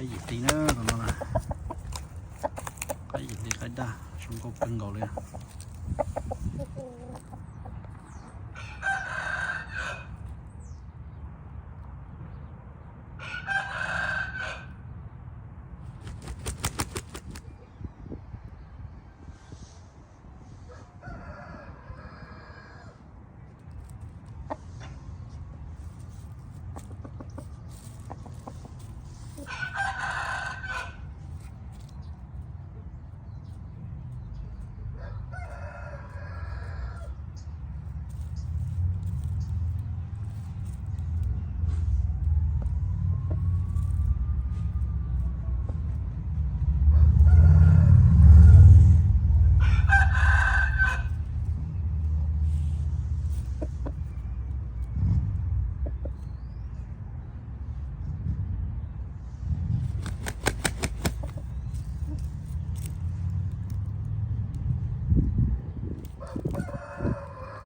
Qaib yim hli na, tus no na. Qaib yim hli qaib daj zoo nkauj kawg nkaus li.